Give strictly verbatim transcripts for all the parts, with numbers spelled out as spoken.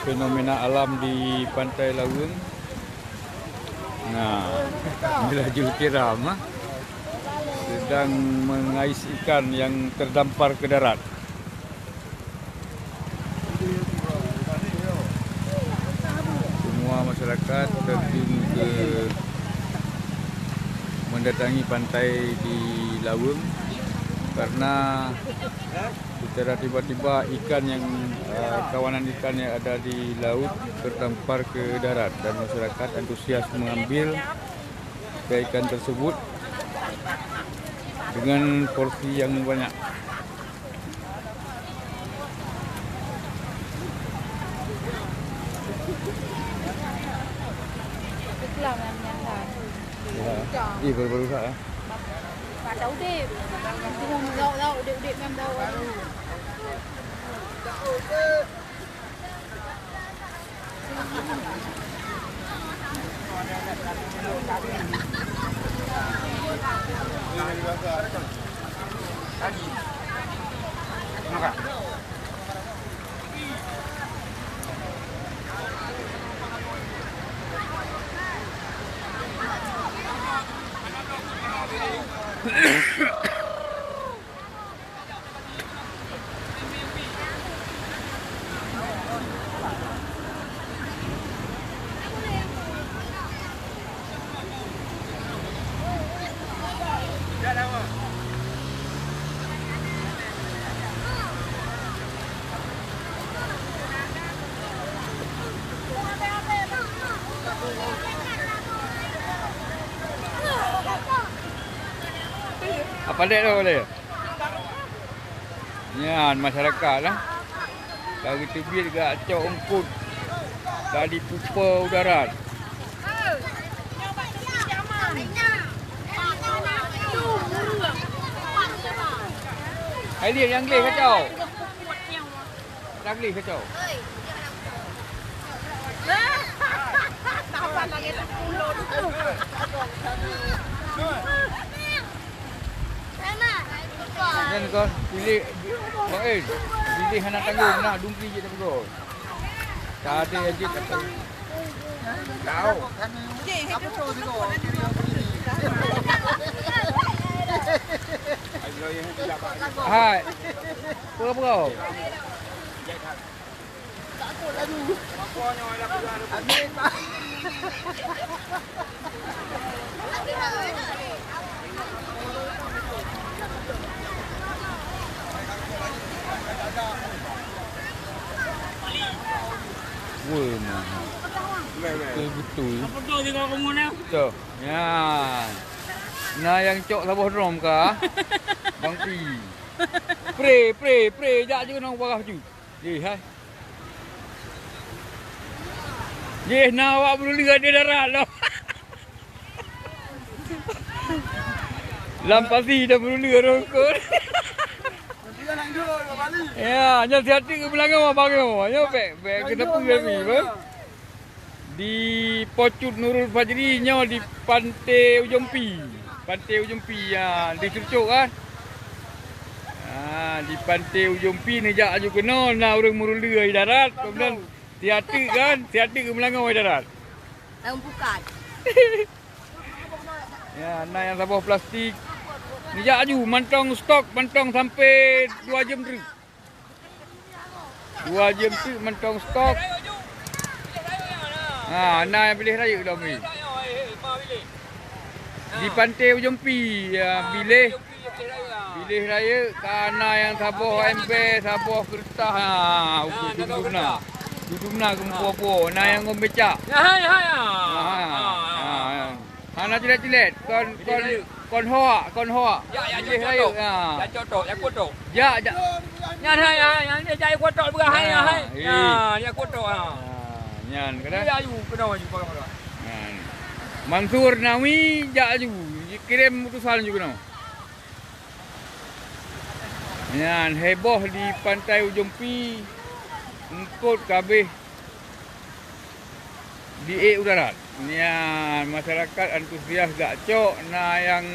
Fenomena alam di Pantai Laweueng. Nah, Milajul Kiram, ah, sedang mengais ikan yang terdampar ke darat. Semua masyarakat terjun ke mendatangi pantai di Laweueng karena secara tiba-tiba ikan yang, eh, kawanan ikan yang ada di laut terdampar ke darat dan masyarakat antusias mengambil ikan-ikan tersebut dengan porsi yang banyak. Ya. Ih, baru-baru dah, ya. Apa dek tu boleh? Nyan masyarakat lah. Ka geuteubiet gak cok eungkot. Ka dipupe u darat. Hai, Lin, nyang gleh kacau. Nyang gleh kacau. Nyan kon, pilih. Oh, eh, pilih hana tanggong, nak dungki je dah pegol. Tak ada aja kata. Tahu. Hai. Pura-pura. Woi, nah. Betul-betul. Apa tu tengok kamu ni? Tu. Ya. Nah, yang cok saboh drum ka. Bang Pi. Pre, pre, pre, jak je nong parah ju. Jih, hai. Jih, na awak beureulee di darat lom. Lam pasi dah beureulee rongkot. Ya, nyan siat teuk beulangau abang nyoe. Nyoe bèk, bèk keuneupeu kami, bang. Di Pocut Nurul Fajri nyoe di Pantai Ujong Pi. Pantai Ujong Pi, ya, di Ceucok kan. Ha, di Pantai Ujong Pi neujak aju keunoe na ureueng meureulee di darat, kemudian siat teuk kan, siat teuk geumeulangau di darat. Daun pukat. Ya, na nyang saboh plastik. Neujak aju mantong stok mantong sampai dua jeuem treuk. Dua jeuem teuk mantong stok. Ha, na nyang biléh rayeuk lom ni. Di Pantai Ujong Pi, ya, biléh. Biléh rayeuk ka na nyang saboh ember, saboh keureutah. Ha, dudum na. Dudum na geumeupo-po. Na nyang ngon becak. Ya, hai, hai, ha. Ha, ha, ha. Hana cilet-cilet. Kon, kon, kon hoak, kon hoak. Ya, ya, biléh rayeuk. Ya. Ya, cok tok, ya, kutok. Ya, ya. Nyan hai, hai, nyan dia jai kutok beurah hai, hai. Ya, ya, kutok ha. Ha, nyan keunan. Ya, aju keunoe aju pakai. Nyan. Mansur Nawi jak aju, kirém utusan aju keunoe. Nyan heboh di Pantai Ujong Pi, eungkot ka abéh. Di ék u darat. Nyan, masyarakat antusias jak cok, na nyang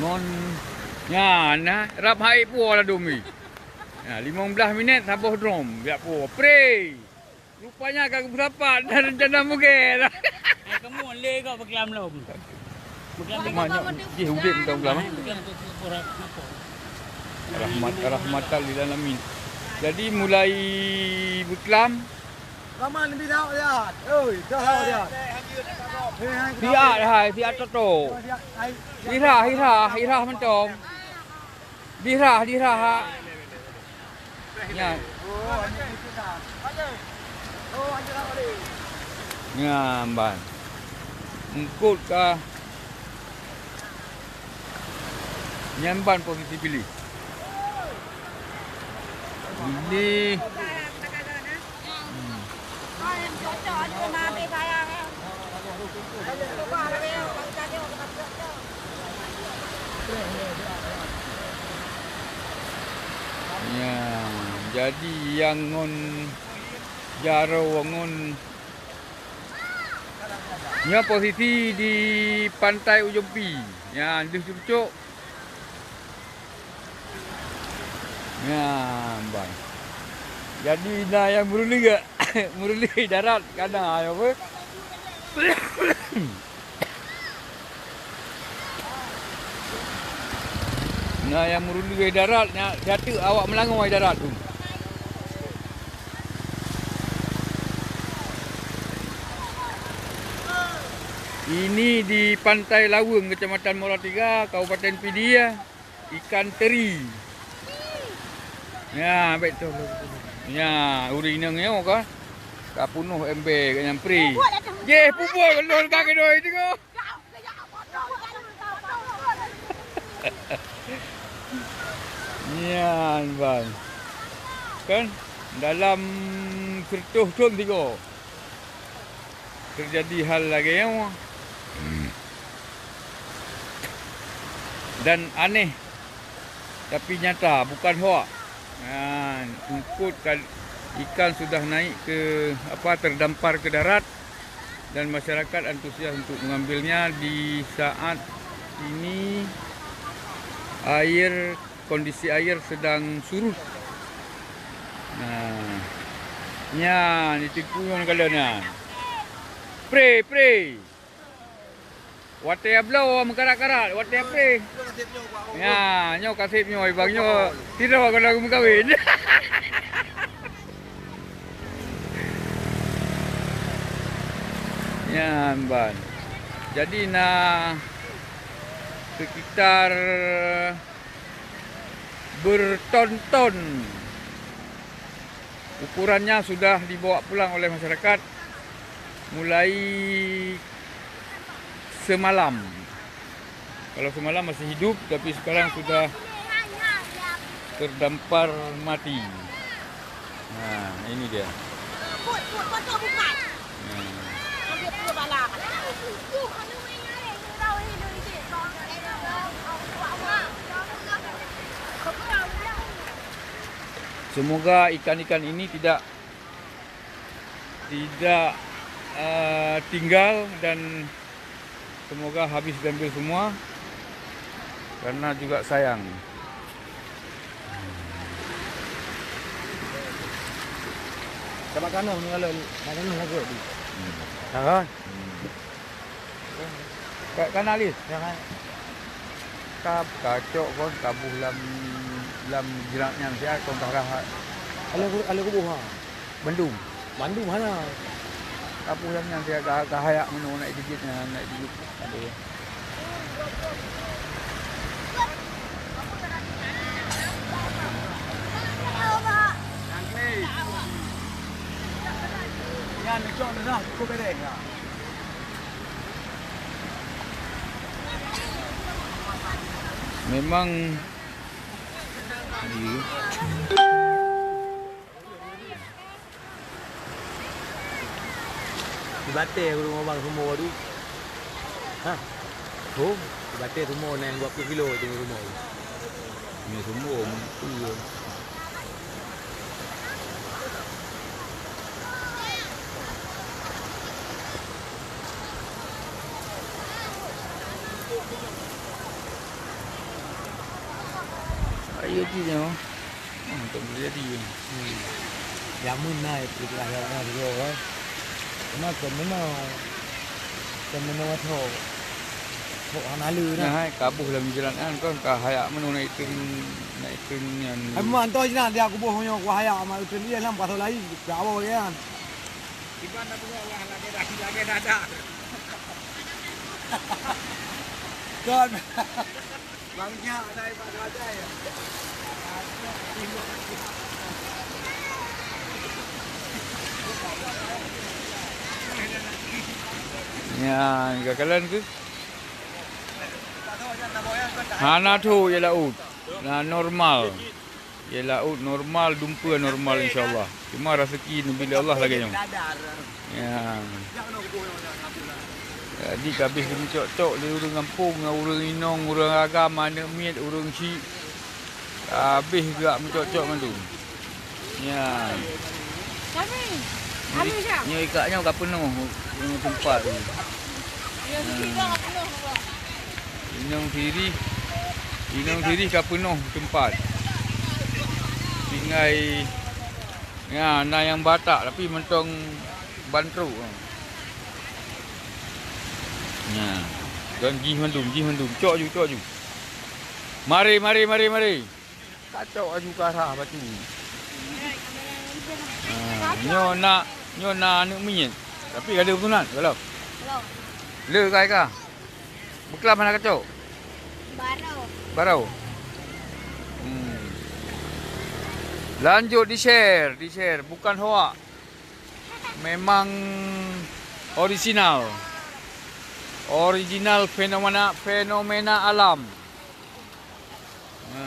ngon, nyan, na rab hai puo ladom ni. Ha, limong blaih minit saboh drum. Biak po. Pre. Rupanya ka geusapat dan rencana mugée. Hai kamu le kau berkelam lom. Berkelam lom. Mak nyok jih udeb tau kelam, eh? Berkelam tu, tu, tu, tu, tu. Rahmat, rahmatan lil alamin. Jadi mulai berkelam. Rahman, lebih dalam lihat. Oi, dah lihat. Siat hai, siat toto. Hira, hira, hira mentong. Dirah, dirah. Nyan. Nyan ban. Eungkot ka. Nyan ban posisi Billy. Billy. Ya, jadi nyang ngon jaroe ngon nyoe posisi di Pantai Ujong Pi. Ya, deuh cucok. Nyan ban. Jadi na nyang meuruli gak, meuruli darat kana apa? Na nyang meuruli darat nya jatuh awak meulangoi darat tu. Ini di Pantai Laweng, Kecamatan Muara Tiga, Kabupaten Pidie. Ikan teri. Ya, betul. Ya, ureueng inong nyoe ka, ka punoh ember ka nyampri. Jeh, pubol lôn ka keudoi tengok. Nyan, bang. Kan? Dalam seratus thon tiga. Terjadi hal lagèe nyoe. Dan aneh, tapi nyata, bukan hoak. Nah, eungkot ka, ikan sudah naik ke, apa, terdampar ke darat dan masyarakat antusias untuk mengambilnya di saat ini air kondisi air sedang surut. Nah, nyan, itu pun kalon nyan. Pre, pre. Watèe bloe meukarat-karat, watèe pre. Ya, nyoe kaseb nyoe, bang nyoe. Sidroe keuneuk meukawen. Nyan ban. Jadi na sekitar berton-ton ukurannya sudah dibawa pulang oleh masyarakat mulai semalam. Kalau semalam masih hidup, tapi sekarang sudah terdampar mati. Nah, ini dia. Nah. Semoga ikan-ikan ini tidak, tidak, eh, tinggal dan semoga habis diambil semua karena juga sayang. Sama kanoh ni kalau nak kanoh lagu di. Hmm. Dah kan? Hmm. Ka, ka na lé? Dah kan? Ka, ka cok kon, ka buh lam, lam jerat nyan siat kon ka rhah. Alèh ku, alèh kuboh ha. Bandum. Bandum hana. Ka buh lam nyan siat ka, ka hayak meunoe naik digit nyan, naik digit. Ada. Nyan cok dah cukup bereh dah. Memang. Dibatèe ureueng abang seumoe tu. Ha. Oh, dibatèe seumoe nyan dua ploh kilo tu seumoe. Ni seumoe meutu. Ayo, jih nyoe. Jadi. Hmm. Jameun na itu lah yang ada dua kan. Cuma kena menoe. Kena menoe thok. Thok hana le na. Nah, hai kabuh lam jalan kan, kan ka hayak menu naik turun, naik turun nyan. Hai, memang entah je nak dia kubuh nyoe, ku hayak mak turun dia lam pasal lain. Gawa kan. Iban dah buka wah lagi dah, lagi dah dah. Kan. Bang Nyak, saya Pak Raja ya. Ya, gagalan tu. Hana tho ya laut. Nah, normal. Ya, laôt normal, dumpeue normal, insya Allah. Cuma raseuki neubi lé Allah lagèe nyoe. Ya. Jadi, ka abéh geumeucok-cok lé ureueng gampông, ureueng inong, ureueng agam, aneuk miet, ureueng chik. Ka abéh geujak meucok-cok mandum. Ya. Kami. Nyoe, nyoe ikak nyoe ka peunoh, peunoh teumpat. Ya. Inong sirih, inong sirih ka peunoh teumpat. Tinggai, ya, na nyang Batak, tapi mantong ban trok. Ya. Dan jih mandum, jih mandum. Cok ju, cok ju. Mari, mari, mari, mari. Kacok aju karah batu. Ha, nyoe na, nyoe na aneuk miet. Tapi ka lheueh meusunat, ka lheueh? Belum. Le kai ka. Beuklam hana kacok? Baru. Baru? Hmm. Lanjut di-share, di-share. Bukan hoak. Memang original. Original fenomena, fenomena alam. Ha.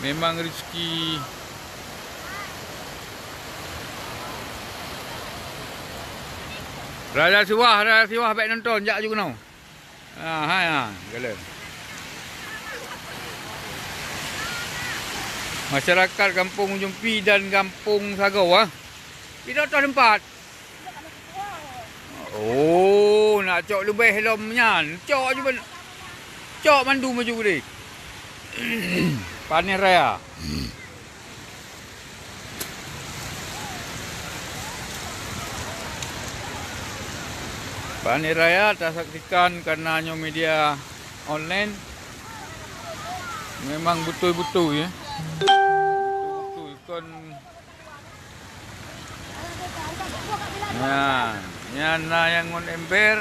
Memang rezeki. Raya Siwah, Raya Siwah bèk nonton, jak ju keunoe. Ha, hai, ha, galak. Masyarakat Gampông Ujong Pi dan Gampông Sagoe, ha. Pih toh teumpat. Oh, nak cok leubeh lom nyan. Cok aju ban-, cok mandum aju deh. Panen raya. Panen raya tasaksikan karena nyoe media online. Memang beutôi-beutôi, ya. Beutôi-beutôi kon. Nah, nyan na nyang ngon ember,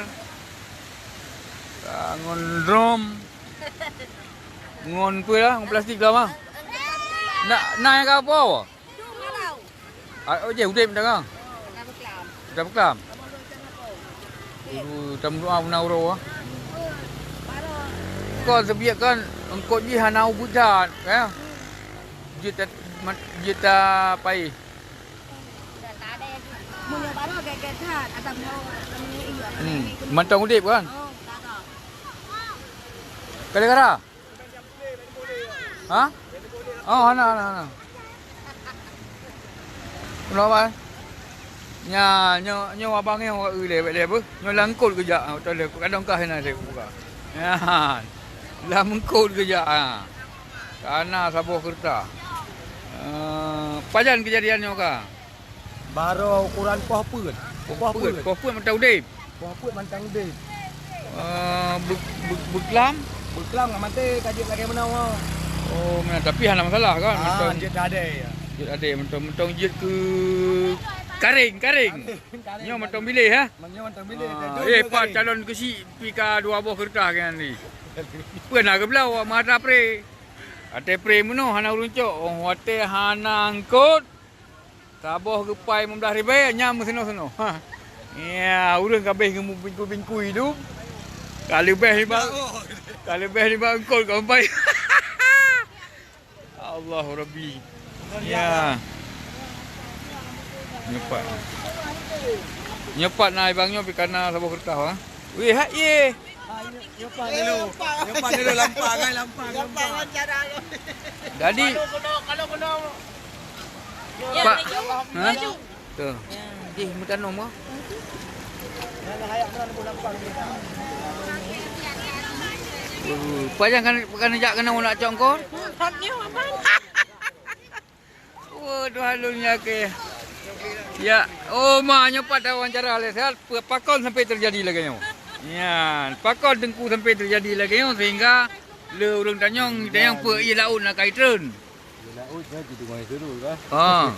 ka ngon drum, ngon peue lah, ngon plastik dalam ah. Na, na nyang ka po? Ah, oh, jeh, udeb dah kan? Dah beklam. Ulu, tameudoa beuna uroe ah. Kon seubiet kan, eungkot jih hana ubeut that, ya. Jeuet ta-, mat-, jeuet tapaih. Hmm, mantong udeb kan? Gara-gara? Ha? Oh, hana, hana, hana. Kenapa? Nya, nyo, nyo abang nyo ka eu lé, lé beuh. Nyo lam eungkot geujak, ah, beutôi lé. Kadang kah na lé buka. Nya, lam eungkot geujak, ah. Kana saboh keureuta. Eh, pajan keujadian nyoe ka? Barô ukuran poh peuet. Poh peuet, poh peuet mantong udeb. Poh peuet mantong udeb. Eh, be-, be-, beuklam? Beuklam ngon maté, ka jeuet lagèe meunoe. Oh, meunan. Tapi hana masalah kan? Ah, mantong jeuet adé, ya. Jeuet adé, mantong, mantong jeuet keu kareng, kareng. Kareng, kareng. Nyoe mantong biléh, ha? Nyoe mantong biléh, ah, eh, pat kareng. Calon keuchik pih ka dua boh keureuta keunan di. Peue na geubloe awak meuhadap pre. Watèe pre meunoe hana ureueng cok, oh, watèe hana eungkot. Saboh geupai limong blaih ribèe, nyan meuseunoh-seunoh. Ha. Ya, ureueng ka abéh geumubingkui-bingkui tu. Ka leubeh nibak, ka leubeh nibak eungkot ka pai. Allahu Rabbi. Ya. Nyoe pat. Nyoe pat na ibang nyoe pih kana saboh keureuta, ha. Weh, hak ye. Nyoe pat dulu. Nyoe pat dulu, lampang, ai, lampang, lampang. Jadi, Pak, ha? Tuh. Ih, meutanong, ha? Uh, pajan kan, kan jak keunoe nak congkor? Oh, Tuhan lôn ya ke. Ya, oh ma nyoe pat wawancara lé siat, pakon sampai terjadi lagée nyoe. Nyan, pakon Teungku sampai terjadi lagée nyoe sehingga le ureuëng tanyong, tanyong peue ié laôt na kai treun. Ié laôt na jidungai surut kan. Ha.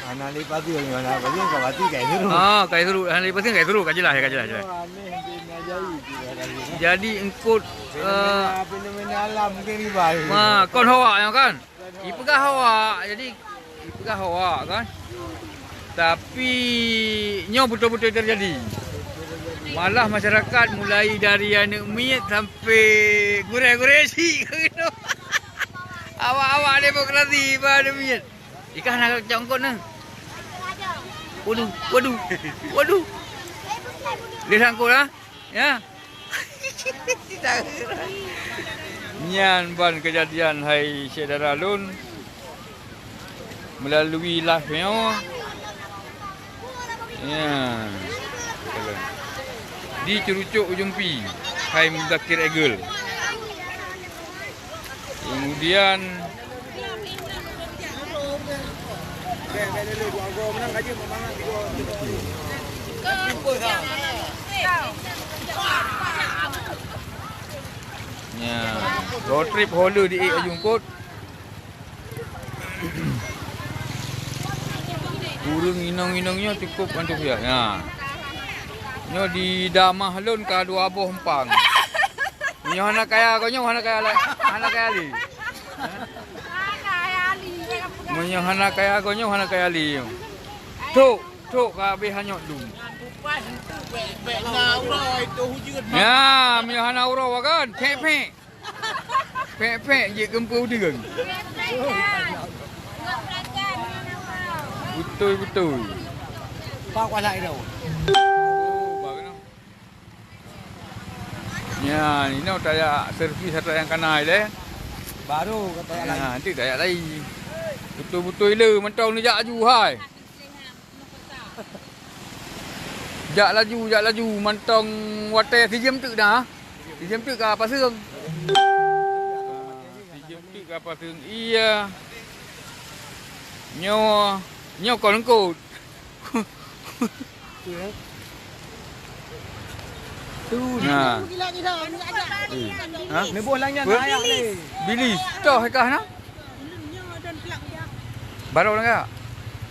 Hana lé padi, hana padi ka padi kai surut. Ha, kai surut, hana lé padi kai surut ka jelas, ka jelas, jelas. Jadi eungkôt, fenomena, eh, fenomena alam mungkin riba. Ma kon hawa nyoe kan? Ipeugah awak, jadi ipeugah awak kan. Tapi nyoe beutôi-beutôi terjadi. Malah masyarakat mulai dari aneuk miet sampai gurée-gurée cit. Awak-awak demokrasi ba aneuk miet. Ikah na congkot na. Waduh, waduh, waduh. Dia sangkut lah. Ya. Nyan ban keujadian hai syedara lôn melalui live nyoe. Ya. Di Curucok Ujung Pi, hai Muzakir Egel. Kemudian, ya, road trip ho le di ék aju eungkôt. Ureuëng inong-inong nyoe cukup antusias. Ya. Nyoe di damah lôn ka dua boh empang. Meunyoe hana kaya geuh nyoe, hana kaya la-, hana kaya lé. Meunyoe hana kaya geuh nyoe, hana kaya lé. Tok, tok ka habéh hanyot dum. Ya, meunyoe hana uroe kan, pek-pek. Pek-pek jeuet keu peudeueng. Beutôi-beutôi. Pak kuasa itu. Oh, baru. Ya, inoe tajak servis atau nyang kana ilée. Baru kata yang lain. Nah, nanti tajak lain. Beutôi-beutôi le mantong neujak aju hai. Jak laju, jak laju mantong watée sijeuem teuk dah. Sijeuem teuk ka paseung. Sijeuem teuk ka paseung. Iya. Nyoe, nyoe kon eungkôt. Tu, nah. Ha? Neuboh lagée nyan, ayak lé. Bilis. Toh kah na? Baroe lagak.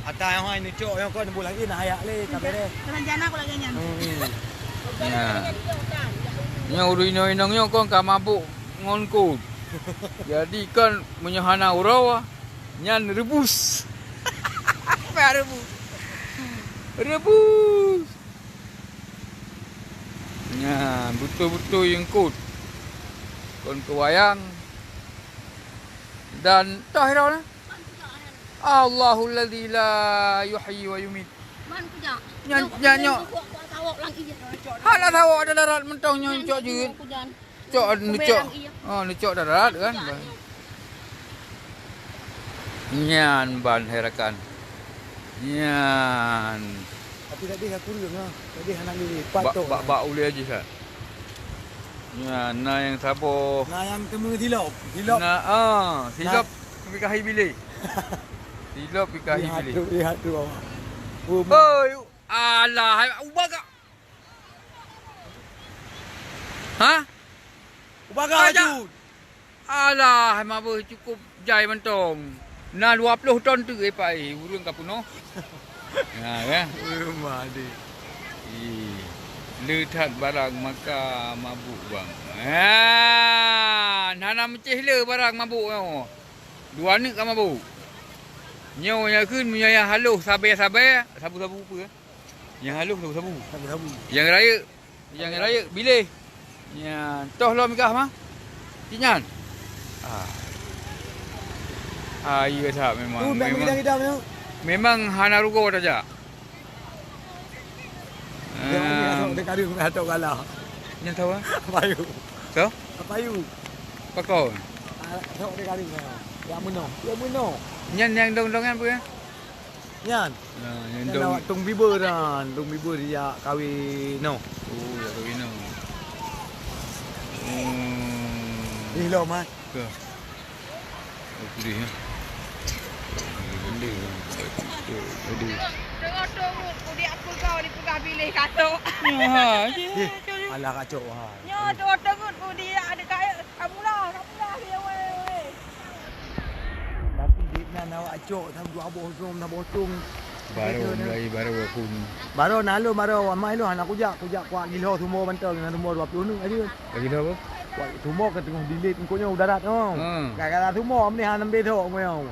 Ata nyang hai neucok nyang kon neuboh lagée na ayak lé, ka bereh. Rencana aku lagée nyan. Hmm. Ya. Nyoe ureuëng inong-inong nyoe kon ka mabuk ngon eungkôt. Jadi kon meunyoe hana uroe, nyan rebus. Apa rebus? Rebus. Nyan, beutôi-beutôi eungkôt. Kon keu wayang. Dan toh droe na? Allahul ladzi la yuhyi wa yumiit. Nyan, nyan nyoe. Hana tawök darat mantong nyoe cok jeuet. Cok, neucok. Oh, neucok darat kan. Nyan ban hai rakan. Nyan. Tapi tadi aku ureuëng ah. Tadi hana lé pat. Bak, bak ulée jih kan. Nyan, na nyang saboh. Na nyang teumeu silop. Silop. Na, ah, silop pikahi biléh. Silop pikahi biléh. Lihat tu, lihat tu awak. Oh, oi, alah, hai, uba ka. Ha? Uba ka laju. Alah, mabeuh cukup jai mantong. Na dua ploh ton teuk, eh, pai, ureuëng ka peunoh. Ha, ya. Rumah deh. Ih, le that barang maka mabuk bang. Ha, hana meucéh le barang mabuk nyoe. Dua neuk ka mabuk. Nyoe nyang kheun meunyoe nyang haloh sabe-sabe, sabu-sabu peue? Nyang haloh sabu-sabu. Sabu-sabu. Nyang rayeuk, nyang rayeuk biléh. Nyan, toh lom kah mah? Cit nyan. Ah. Ah, iya that memang. Tu, memang, memang hana rugoe tajak. Dia ni atok dia kari, atok galah. Nyan tahu ah? Apa ayu? So? Apa ayu? Pakon? Atok dia kari. Ya meno. Ya meno. Nyan yang dong-dong nyan apa ya? Nyan. Nah, yang dong. Awak tung biber kan, tung biber dia kawin no. Oh, ya kawin no. Hmm. Di lo mas. Ke. Oh, pedih ya. Teungoh tungut, kudiak peugah dipeugah biléh katok. Nyoe ha, je. Eh, alah kacok, wah. Nyoe teungoh tungut, kudiak ada kaya, kamula, kamula, dia, weh, weh. Tapi di nan awak cok, tam dua boh dong, enam boh dong. Baru mulai, baru aku ni. Baru na lôn, baru amai lôn, hana kujak, kujak kuat gilo semua mantong, na semua dua puluh ni, aja. Lagi dah apa? Kuat semua ke tengah dilit, engkau nyoe udarat, oh. Ha. Gara-gara semua, mending hana ambil dok, ngoyong.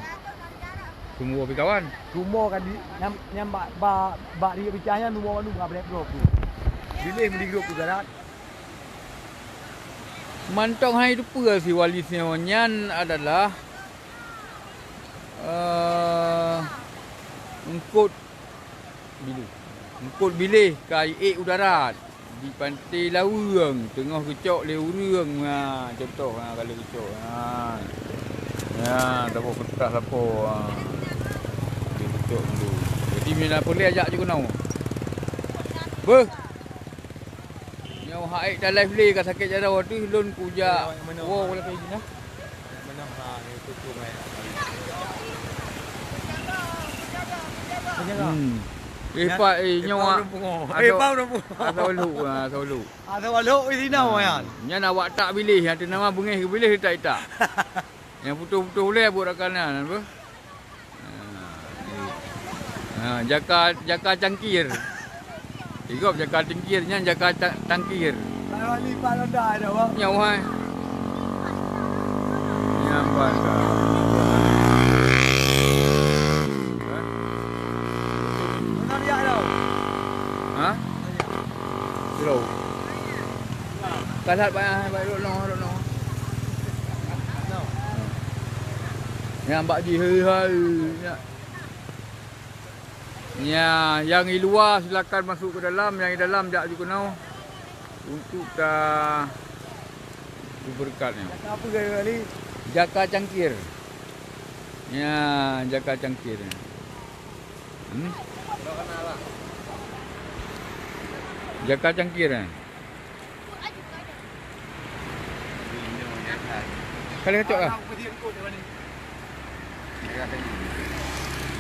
Sumur api kawan. Sumur kan di, nyam, nyam bak, bak, bak dia pecah nyan, sumur baru bak black drop tu. Biléh meudigrop tu darat. Mantong hai teupeue si Walis nyoe nyan adalah, eh, eungkot biléh. Eungkot biléh ka iék u darat. Di Pantai Laweueng teungoh geucok lé ureuëng, ha, contoh, ha, ka lheueh geucok, ha. Ya, saboh keureutah lapo, ha. Lheueh geucok dulu. Jadi, mina peulée ajak ju keunoe. Beuh. Nyoe hai ta live lé ka sakét jaroe teuh lôn kujak. Woe, woe lakée jih nah. Hmm. Eh, Pak, eh, nyoe, ah, eh, Pak, asa uluk, ah, asa uluk. Asa uluk di sini, ah, nyan. Nyan awak tak biléh, yang ternama bengeh ke biléh tak itak. Yang putôh-putôh ulée buat rakan nyan, apa? Ha, jaka, jaka cangkir. Igop jaka cangkir, nyan jaka ta-, tangkir. Nyoe hai. Nyan ban ka. Ha? Slow. Ka that bak, bak rot noh, rot noh. Nyang bak jih hai-hai nyak. Nya, nyang di luwa silakan masuk ke dalam, nyang di dalam jak ju keunoe untuk ta beureukat nyoe. Jaka apa kali? Jaka cangkir. Nya, jaka cangkir. Hmm? Jaka cangkir, eh? Ka lheueh cok lah.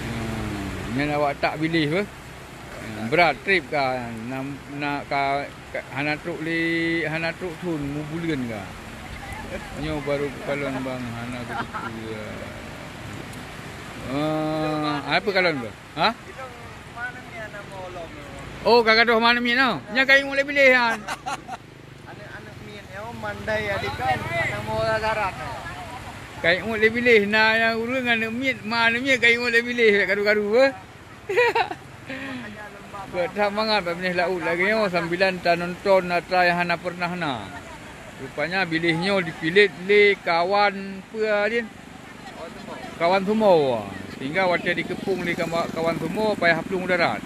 Hmm, nyan awak tak biléh beh. Hmm, brat trép ka, na, na ka, ka, hana trok lé, hana trok thon, mubuleuen ka. Nyoe baru kalon bang, hana beutôi. Ah, apa kalon bang? Ha? Oh, ka gadôh manok miet nyoe. Nyan ka ingat lé biléh nyan. Aneuk-aneuk miet nyoe mandai adik kan, nama orang darat nyoe. Ka ingat lé biléh, na nyang ureueng aneuk miet, ma aneuk miet ka ingat lé biléh, karu-karu, eh. Keu that mangat bak binéh laôt lagèe nyoe sambilan tanonton atra nyang hana pernah na. Rupanya biléh nyoe dipilet lé kawan peue, Din? Kawan sumo. Sehingga watèe dikeupông lé kama-, kawan sumo, payah plueng u darat.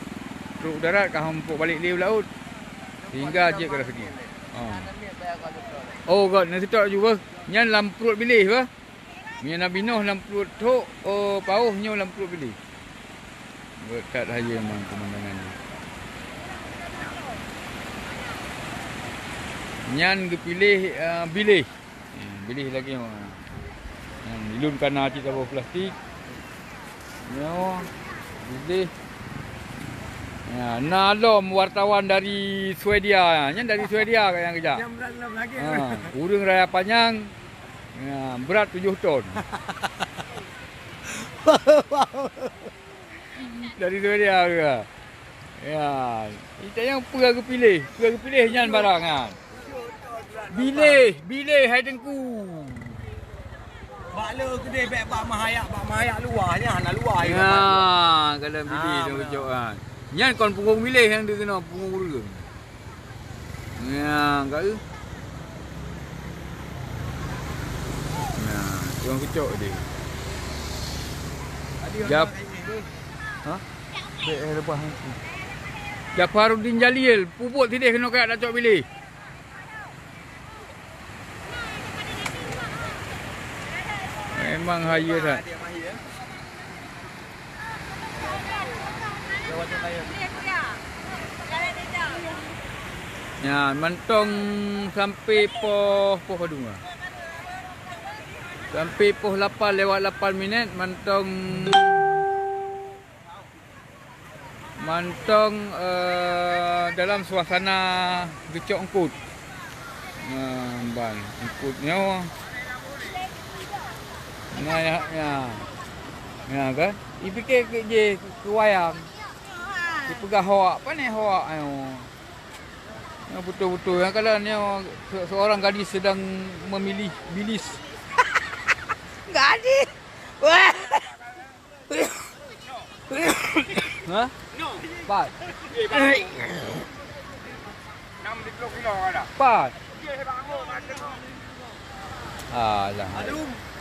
Trok u darat ka hana muphom balek lé u laôt. Sehingga jeuet keu raseuki. Ha. Oh, göt, na seutôt ju beuh. Nyan lam pruet biléh beuh. Meunyoe na binoh lam pruet thok, oh, paoh nyoe lam pruet biléh. Göt that hayeue memang pemandangan nyoe. Nyan geupiléh, eh, biléh. Hmm, biléh lagèe nyoe. Hmm, ilôn ka na cit saboh plastik. Nyoe, biléh. Ya, na lom wartawan dari Swedia. Nyan dari Swedia ka nyang geujak. Nyang brat lom lagèe. Ha, ureueng Raya Panyang. Ya, brat tujoh ton. Dari Swedia ke? Ya, kita nyang peue geupiléh, peue geupiléh nyan barang nyan. Biléh, biléh hai Teungku. Bak le keudeh bèk bak meuhayak, bak meuhayak luwa nyan hana luwa. Ya, kalau biléh tu cok kan. Nyan kon punggong biléh nyang dikeunoe punggong ureueng. Nyan, ka eu. Nyan, ureueng keucok deh. Jap. Ha? Bèk, eh, leupah. Jafaruddin Jalil, peubuet sideh keunoe kajak tacok biléh. Memang hayeue that. Ya, mantong sampai poh, poh padum lah. Sampai poh lapan lewat lapan minit, mantong. Mantong, eh, dalam suasana geucok eungkôt. Nah, ban eungkôt nyoe. Nah, ya, ya. Ya, kan? Ipike keu jih keu wayang. Ipeugah hoak, pane hoak nyoe. Nyoe beutôi-beutôi. Nyang kala nyoe se-, seorang gadis sedang memilih bilis. Gadis? Wah! Ha? Pat. Pat. Alah.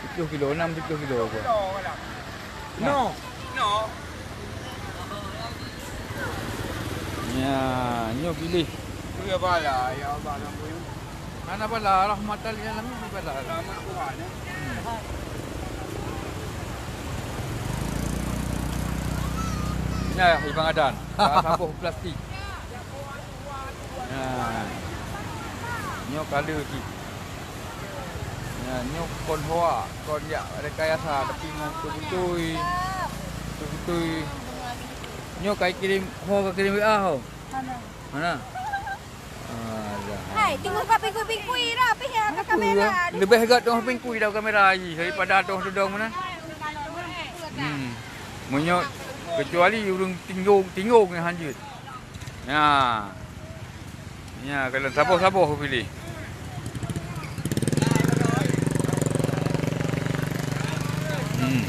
Tujoh kilo, enam tujoh kilo apa? No. No. Ya, nyoe pilih. Ya bala, ya Allah, ampun. Hana bala, rahmatan lil alamin bala. Rahmat Tuhan, ya. Hmm. Nah, Ibang Adan. Saboh plastik. Nah. Nyoe kala cit. Nah, nyoe kon hoak, kon jak rekayasa, tapi ngon beutôi-beutôi. Beutôi-beutôi. Nyoe ka kirém, ho ka kirém W A ho. Mana? Mana? Alah. Hai, tengok ka pingkui-pingkui dah, pih ya, ka kamera. Leubeh gèt tengok pingkui dah kamera jih daripada tengok tudong mana. Hmm. Meunyoe kecuali ureueng tinggong-tinggong nyang hanjeuet. Nya. Nya, kalau saboh-saboh pilih. Hmm.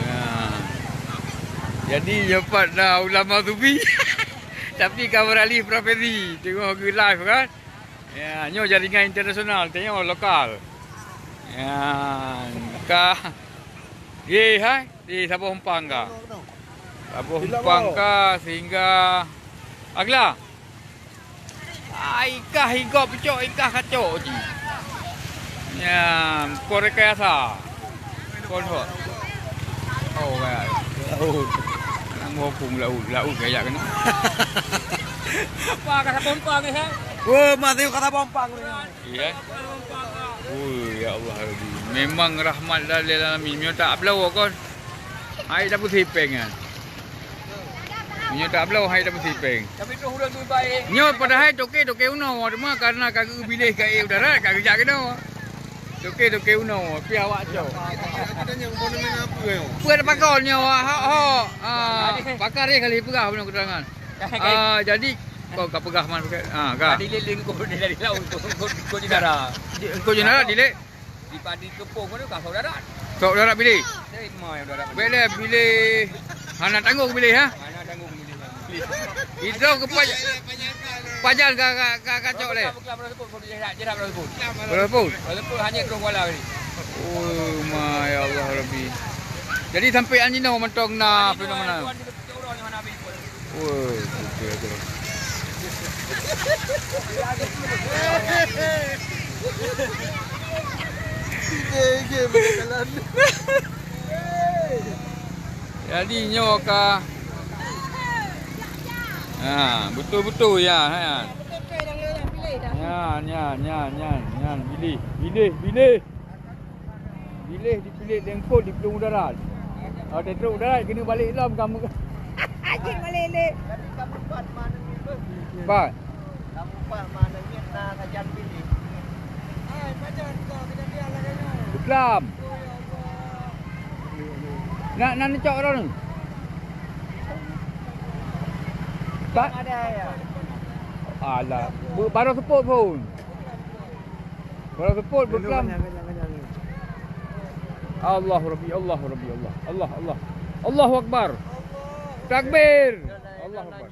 Ya. Jadi, nyoe pat na ulama sufi. Tapi ka beuralih profesi. Tengok ke live kan. Ya, nyoe jaringan internasional, tengok lokal. Ya, ka. Ye, hai. Di saboh umpang ka. Saboh umpang ka sehingga agla. Ah, ikah igop picok, ikah kacok ji. Ya, kon rekayasa. Kon ho. Oh, ya. Laut. Nang hukum laut, laut gaya kena. Apa kata pompang ni, ha? Wah, masih kata pompang ni. Iya. Oh, ya Allah Rabbi. Memang rahmat lil alamin. Nyoe tak bloe kon. Hai dah pusipeng kan. Nyoe tak bloe hai dah pusipeng. Tapi tu urang tu baik. Nyoe padahai toke, toke uno. Cuma karena ka geubilih ka udara, ka geujak keunoe. Toke, toke uno. Pi awak cok. Apa tanya, apa nama apa nyoe? Apa ada pakon nyoe? Hok, hok. Ah, pakar dia kali peugah bunoe keterangan. Ah, jadi, kau ka peugah man, ah, ka. Tadi lé lingkung dia dari laut, kau, kau, kau di darat. Di, kau di darat, dilek? Di padi kepung kau tu, kau darat. Kau darat pilih? Saya mau yang darat. Boleh pilih. Hana tanggung pilih, ha? Mana tanggung pilih? Itu ke paj-, pajan ka, ka, ka, ka cok leh? Bukan, bukan, bukan, bukan, bukan, bukan, bukan, bukan. Berapa? Walaupun hanya terus kuala tadi. Oh, ma, ya Allah, Rabbi. Jadi, sampai an jinoe mantong na fenomena. Woi, betul tu. Jadi nyoe ka. Ha, betul-betul ya, ha. Nyan, nyan, nyan, nyan, nyan, pilih, pilih, pilih. Biléh dipilék di eungkôt di plueng udara. Oh, di plueng udara keuneuk balek lom kamoe. Jeuet balek lé. Pat? Kamoe pat mana miet na sajan biléh. Beuklam. Na, na neucok droeneuh. Pat? Alah, barô seupôt phôn. Barô seupôt beuklam. Allahu Rabbi, Allahu Rabbi, Allah, Allah, Allah. Allahu Akbar. Takbir. Allahu Akbar.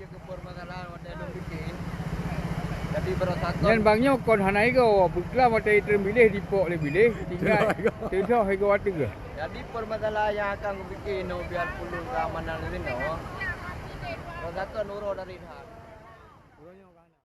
Nyan bang nyoe kon hana igoe, beuklam watèe itreun biléh dipok lé biléh, tinggai teudoh igoe ateueh. Jadi permasalahan yang akan kupikir inoe biar pulung keamanan inoe. Rasa tu nurul dari